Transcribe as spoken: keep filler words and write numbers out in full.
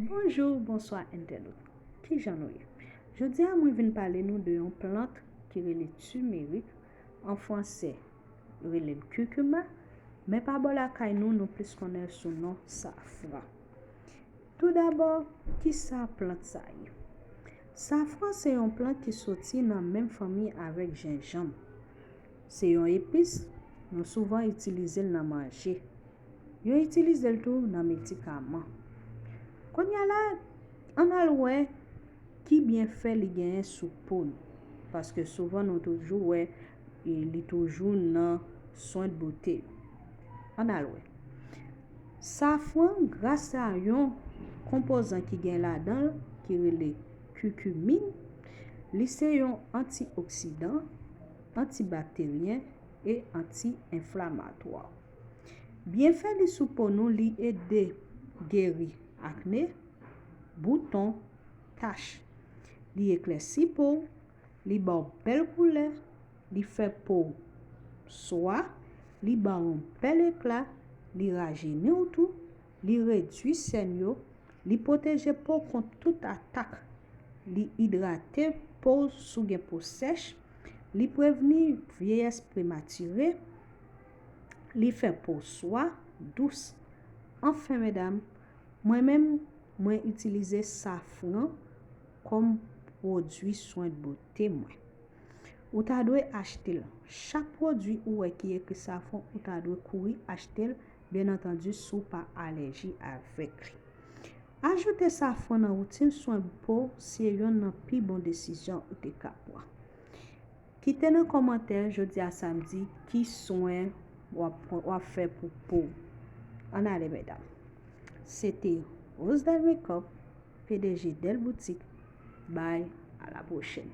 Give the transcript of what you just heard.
Bonjou, bonswa entènot. Kijan nou ye? Jodi a mwen vin pale nou de yon plant ki rele timerik, an fransè yo rele l curcuma, men pa bò lakay nou, nou plis konnen l sou non safran. Toudabò, kisa plant sa ye? Safran se yon plant ki soti nan menm fanmi avèk jenjanm. Se yon epis, nou souvan itilize l nan manje. Yo itilize l tou nan medikaman. Kounye a la, ann al wè ki byenfè li genyen sou po nou. Paske souvan nou toujou wè e li toujou nan swen de bote yo. Ann al wè. Safran, gras a yon konpozan ki gen ladan l, ki rele kikimin, li se yon antioksidan, antibakteryen e anti-enflamatwa. Byenfè li sou po nou, li ede geri akne, bouton, tach. Li eklèsi po w, li ba w bèl koulè, li fè po w swa, li ba w yon bèl ekla, li rajeni w tou, li redui sèn yo, li pwoteje po w kont tout atak, li idrate po w si w gen po sèch, li prevni vyeyès prematire, li fè po w swa, dous. Anfen, medam, mwen menm, mwen itilize safran kòm pwodui swen de bote mwen. Ou ta dwe achte l. Chak pwodui ou wè ki ekri safran, ou ta dwe kouri achte l, byen antandi, si w pa alèji avèk li. Ajoute safran nan woutin swen po se yonn nan pi bon desizyon ou te ka pran. Kite nan kòmantè jodi a samdi ki swen w ap, w ap fè pou po w. Ann ale, medam. Se te Rose Del Makeup, P D G Del Boutique. Bye, à la prochaine.